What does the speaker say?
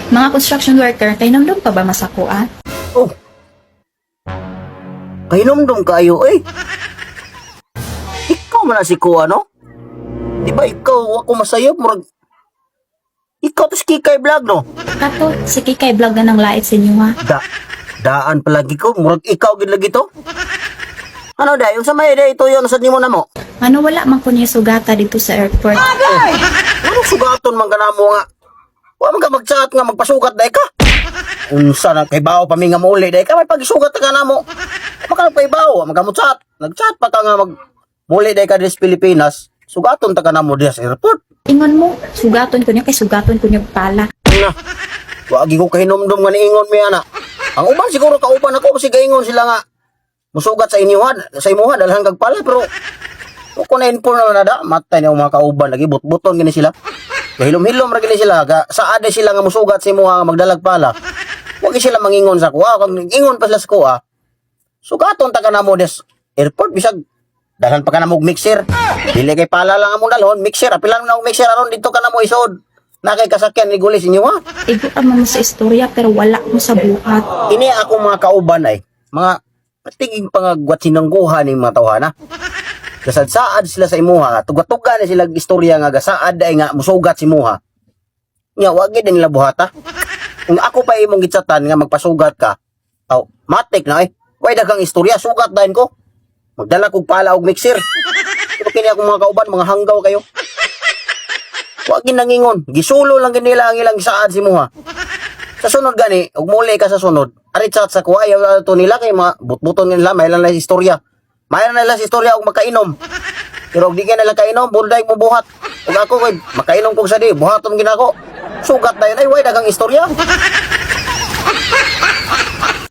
Mga construction worker, kahinumdom pa ba mo sa akoa? Oh. Kahinumdom kaayo eh. Ikaw man na si Kuya, no? Di ba ikaw ako masayop? Murag ikaw to si Kikay Vlog, no? Kato, si Kikay Vlog na nang lait sa inyo ha. Daan palagi ko. Murag ikaw gid lagi to. Ano da? Yung sa may day, ito yun. Sa nimo na mo. Ano wala man ko niya sugata dito sa airport. Ano sugaton man ka namo nga? Wa man ka mag-chat nga magpasugat day ka. Unsa na kay bao pa mi nga muli day ka, may pagsugat ka namo. Maka nagpaibaw, man ka mo chat. Nag-chat pa ka nga mag muli day ka diri sa Pilipinas. Sugaton ta ka namo diha sa airport. Ingon mo, sugaton ko niya kay sugaton ko niya pala. Na. Wa gi ko kahinumdum nga niingon mi ana. Ang uban siguro kauban ako kasi gaingon sila nga musugat sa inyo sa imuha dalhan kag pala, pero ko na inform na da matay ni mga kauban lagi butbuton gini sila. Kahilom-hilom ra gini sila ga saad sila nga musugat sa imuha nga magdalag pala. Wa gi sila mangingon sa kuha, kag ingon pa sila sa kuha. Sugaton ta ka namo des airport bisag dalhan pa ka namo og mixer. Dili kay pala lang among dalhon, mixer, apilan na og mixer aron dito ka namo isod. Na kay kasakyan ni gulis inyo ha. Igo ra man mo sa istorya pero wala mo sa buhat. Ini ako mga kauban ay mga tiging pangagwat sinangguhan ni mga tawhana. Gasadsaad sila sa imuha, tuga-tuga na sila istorya nga gasaad ay nga musugat si imuha. Nya wa gid nila buhata. Kung ako pa imong gitsatan nga magpasugat ka, aw matik na eh. Way daghang istorya, sugat dahin ko. Magdala kog pala og mixer. Pero kini akong mga kauban, mga hanggaw kayo. Wa gid nangingon, gisulo lang gid nila ang ilang gisaad si imuha. Sa sunod gani, ug muli ka sa sunod, ari chat sa kuha, ayaw to nila kay mga butbuton nila, may lang istorya. May lang nila sa istorya og makainom. Pero og di ka nila kainom, bulday mo buhat. Ug ako kay makainom kog sa di, buhaton ginako. Sugat dayon ay way daghang istorya.